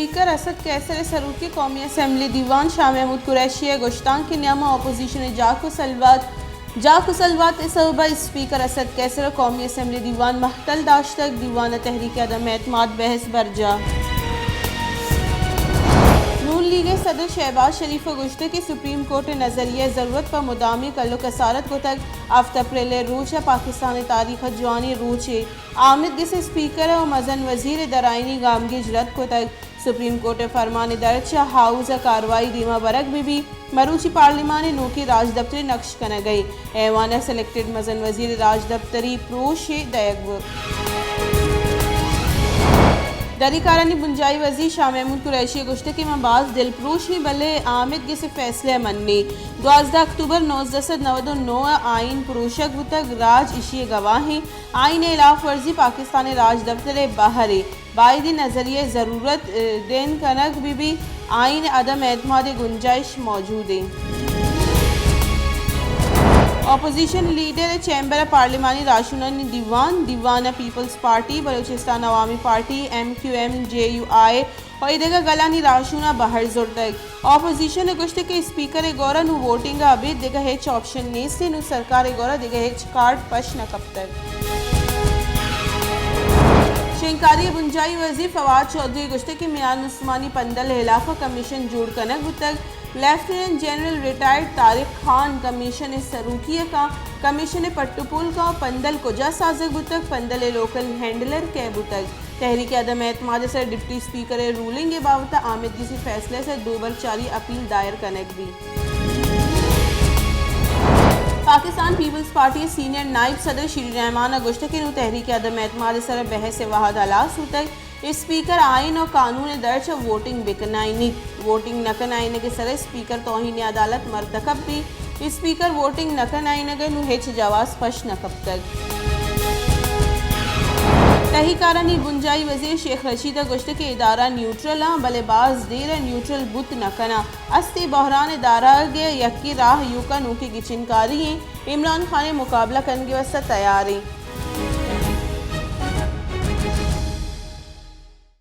اسپیکر اسد قیصر ءِ سروکی قومی اسمبلی دیوان، شاہ محمود قریشی ءِ گوشتانک ءِ نیام ءَ اپوزیشن ءِ جاک ءُ سلوات، جاک ءُ سلوات ءِ سبب ءَ اسپیکر اسد قیصر ءَ قومی اسمبلی دیوان مہتل داشتگ، دیوان ءَ تحریک عدم اعتماد بحث برجاہ۔ نون لیگ ءِ صدر شہباز شریف ءَ گوشتگ کہ سپریم کورٹ ءِ نظریہ ءِ ضرورت پہ مدامی کل ءُ کسارت کتگ، ہفت اپریل ءِ روچ ءَ پاکستان ءِ تاریخ ءَ جوانیں روچے، آمید گس ءِ اسپیکر ءُ مزن وزیر ءِ درائینی گامگیج رد کتگ۔ سپریم کورٹ ءِ فرمان ءِ درچ ءَ ہاؤس ءَ کاروائی دیما برگ بہ بیت۔ مروچی پارلیمان ءِ نوکیں راجدپترے نکش کنگ ءَ انت۔ ایوان ءَ سلیکٹڈ مزن وزیر ءِ راجدپتری پروش ءَ دئیگ بوت۔ دری کارانی بنجاہی وزیر شاہ محمود قریشی ءَ گوشتگ کہ من باز دلپروش ایں، بلے آمید گس ءِ فیصلہ ءَ منیں۔ دوازدہ اکتوبر نوزدہ سد نود ءُ نو ءَ آئین پروشگ بوتگ، راج ایشی ءِ گواہ ایں۔ آئین ءِ ہلاف ورزی پاکستان ءِ راجدپتر ءِ بہرے۔ بائدیں نظریہ ءِ ضرورت، ءَ، دیم کنگ بہ بیت، آئین ءَ عدم اعتماد ءِ گنجائش موجود انت۔ اپوزیشن لیڈر ءِ چیمبر ءَ پارلیمانی راہشونانی دیوان، دیوان ءَ پیپلز پارٹی، بلوچستان عوامی پارٹی، ایم کیو ایم، جے یو آئی ءُ ایدگہ گلانی راہشوناں بہر زرتگ۔ اپوزیشن ءَ گوشتگ کہ اسپیکر ءِ گورا نوں ووٹنگ ءَ ابید دگہ ہچ آپشن نیست، نوں سرکار ءِ گورا دگہ ہچ کارڈ پش نہ کپتگ۔ شنگکاری ءِ بنجاہی وزیر فواد چوہدری ءَ گوشتگ کہ میان استمانی پندل ءِ ہلاف ءَ کمیشن جوڑ کنگ بوتگ۔ Lieutenant general retired Tariq Khan commission ءِ سروکی ءَ کنت۔ کمیشن ءِ پٹ ءُ پول کنت، پندل کجا سازگ بوتگ، پندل ءِ لوکل ہینڈلر کئے بوتگ۔ تحریک عدم اعتماد ءِ سر ڈپٹی اسپیکر ءِ رولنگ ءِ بابت ءَ آمید گس ءِ فیصلہ ءِ سر دو بر چاری اپیل دائر کنگ بیت۔ پاکستان پیپلز پارٹی ءِ سینئر نائب صدر شیری رحمان ءَ گوشتگ کہ نوں تحریک عدم اعتماد ءِ سر ءَ بحث ءِ وہد ہلاس بوتگ، اسپیکر آئین ءُ قانون ءِ درچ ءَ ووٹنگ بہ کنائینیت۔ ووٹنگ نہ کنائینگ ءِ سر ءَ اسپیکر توہین عدالت مرتکب بیت۔ اسپیکر ووٹنگ نہ کنائینگ ءَ نوں ہچ جواز پش نہ کپتگ۔ تہی کارانی بنجاہی وزیر شیخ رشید ءَ گوشتگ کہ ادارہ نیوٹرل آں، بلے باز دیر ءَ نیوٹرل بوت نہ کناں۔ ہستی بحران ءِ دارگ ءِ یکیں راہ ایوک ءَ نوکیں گچینکاری ایں۔ عمران خان ءِ مقابلہ کنگ ءِ واستہ تیار ایں۔